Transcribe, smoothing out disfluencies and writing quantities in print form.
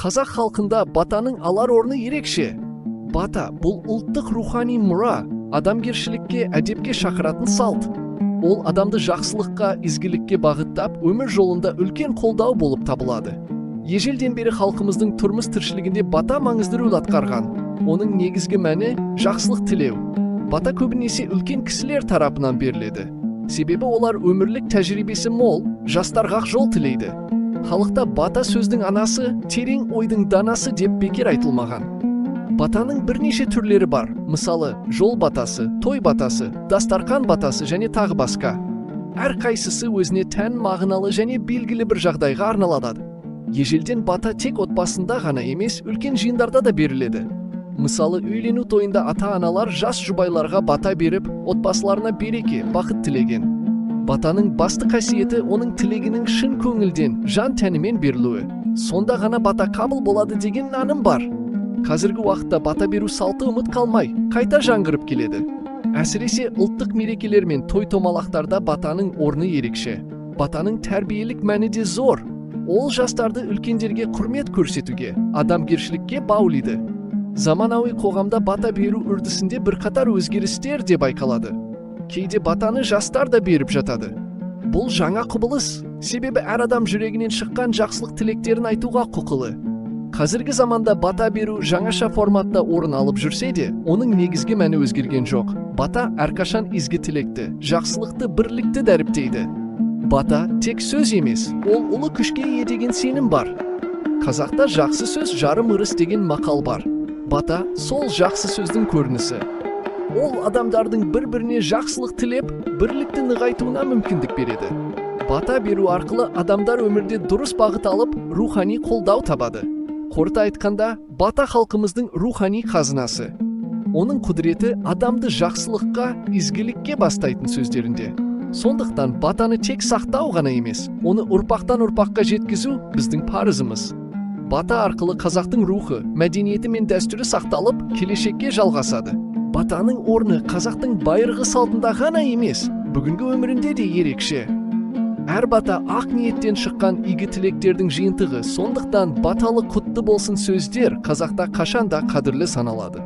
Қазақ халқында батаның алар орны ерекше. Бата бұл ұлттық рухани мұра, адамгершілікке, әдепке шақыратын салт. Ол адамды жақсылыққа, ізгілікке бағыттап, өмір жолында үлкен қолдау болып табылады. Ежелден бері халқымыздың тұрмыс тіршілігінде бата маңызды рөл атқарған. Оның негізгі мәні жақсылық тілеу. Бата көбінесе үлкен кісілер тарапынан беріледі. Себебі олар өмірлік тәжірибесі мол, жастарға жол тілейді. Халықта бата сөздің анасы, терең ойдың данасы деп бекер айтылмаған. Батаның бірнеше түрлері бар. Мысалы, жол батасы, той батасы, дастарқан батасы және тағы басқа. Әрқайсысы өзіне тән мағыналы және белгілі бір жағдайға арналады. Ежелден бата тек отбасында ғана емес, үлкен жиындарда да беріледі. Мысалы, үйлену тойында ата-аналар жас жұбайларға бата беріп, отбасыларына береке, бақыт тілеген. Батаның басты қасиеті оның тілегінің шын көңілден, жан тәнімен берілуі. Сонда ғана бата қабыл болады деген наным бар. Қазіргі уақытта бата беру салты ұмыт қалмай, қайта жаңғырып келеді. Әсіресе ұлттық мерекелер мен той-томалақтарда батаның орны ерекше. Батаның тәрбиелік мәні де зор. Ол жастарды үлкендерге құрмет көрсетуге, адамгершілікке баулиды. Заманауи қоғамда бата беру үрдісінде бірқатар өзгерістер де байқалады. Кейде батаны жастар да беріп жатады. Бұл жаңа құбылыс, себебі әр адам жүрегінен шыққан жақсылық тілектерін айтуға құқылы. Қазіргі заманда бата беру жаңаша форматта орын алып жүрсе де, оның негізгі мәні өзгерген жоқ. Бата әрқашан ізгі тілекті, жақсылықты, бірлікті дәріптейді. Бата тек сөз емес, ол ұлы күшке ие деген сенім бар. Қазақта жақсы сөз жарым ырыс деген мақал бар. Бата сол жақсы сөздің көрінісі. Ол адамдардың бір-біріне жақсылық тілеп, бірлікті нығайтуына мүмкіндік береді. Бата беру арқылы адамдар өмірде дұрыс бағыт алып, рухани қолдау табады. Қорыта айтқанда, бата халқымыздың рухани қазынасы. Оның құдіреті адамды жақсылыққа, ізгілікке бастайтын сөздерінде. Сондықтан батаны тек сақтау ғана емес, оны ұрпақтан ұрпаққа жеткізу біздің парызымыз. Бата арқылы қазақтың рухы, мәдениеті мен дәстүрі сақталып, келешекке жалғасады. Батаның орны қазақтың байырғы салтында ғана емес, бүгінгі өмірінде де ерекше. Әр бата ақ ниеттен шыққан игі тілектердің жиынтығы, сондықтан баталы құтты болсын сөздер қазақта қашанда қадірлі саналады.